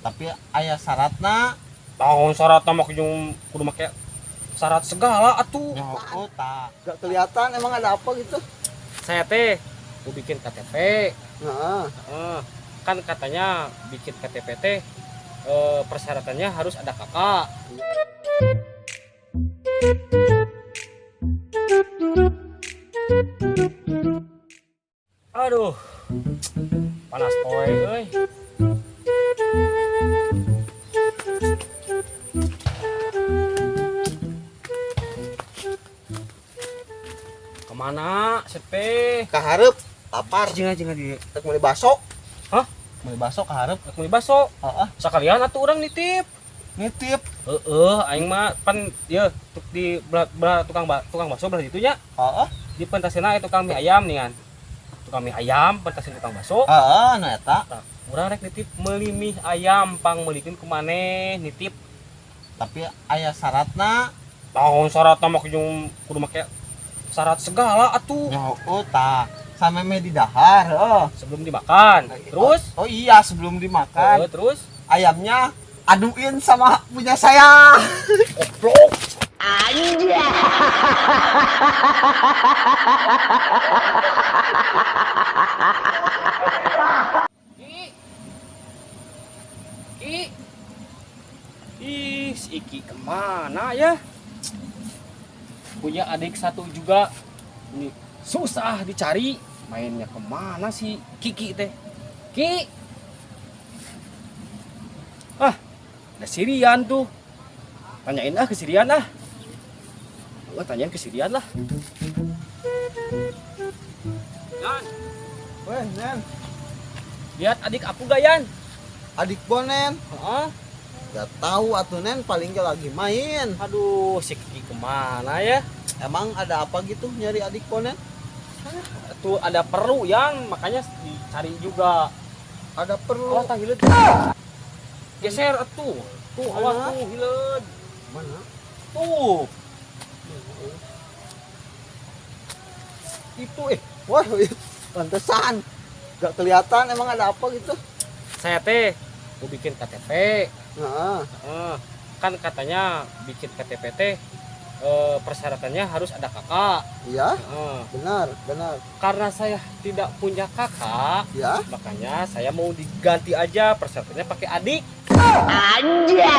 Tapi aya syaratna. Naon syaratna mah jeung kudu make syarat segala atuh. Nyaho tah. Gak kelihatan emang ada apa gitu? Saya teh mau bikin KTP. Heeh. Kan katanya bikin KTP teh persyaratannya harus ada kakak. Aduh. Panas poe euy. Kemana sepe? Kaharep lapar. Jeung jeung di. Rek meuli baso. Hah? Meuli baso kaharep. Rek meuli baso. Heeh. Sakalian atuh urang nitip. Nitip. Heeh, aing mah pan ieu tuk di belah, tukang tukang bakso belah ditu nya. Heeh. Di pentasena aya tukang mie ayam nih kan. Tukang mie ayam, pentasena tukang bakso. Heeh, nu eta. Tah, urang rek nitip meuli mie ayam pang meulikeun ku maneh nitip. Tapi aya syaratna. Naon syaratna mah jeung kudu make syarat segala atuh. Nyaho tah. Sameme di dahar, heeh. Sebelum dimakan. Terus? Oh, iya, sebelum dimakan. Heeh, terus? Ayamnya aduin sama punya saya. Goblok. Anjay. Ki. Ki. Ih, si Iki kemana ya? Punya adik satu juga. Ini susah dicari. Mainnya kemana sih Kiki teh? Ki. Ah, ada Sirian tuh. Tanyain ah ke Sirian ah. Gua tanyain ke Sirian lah. Yan. Weh, Nen. Lihat adik aku gak, Yan? Adik Bonen. Heeh. Gak tahu atuh Nen, paling gak lagi main. Aduh, si Kiki kemana ya? Emang ada apa gitu nyari adik Bonen? Tuh ada perlu yang makanya dicari juga. Ada perlu. Awas tah hileud. Geser atuh. Tuh awas Mana? tuh hileud. Mana? Tuh. Itu wah, pantesan. Gak kelihatan emang ada apa gitu? Saya teh mau bikin KTP. Heeh. Heeh. Kan katanya bikin KTP teh persyaratannya harus ada kakak. Iya, Heeh. benar, benar. Karena saya tidak punya kakak, Ya. makanya saya mau diganti aja persyaratannya pakai adik. Anjay.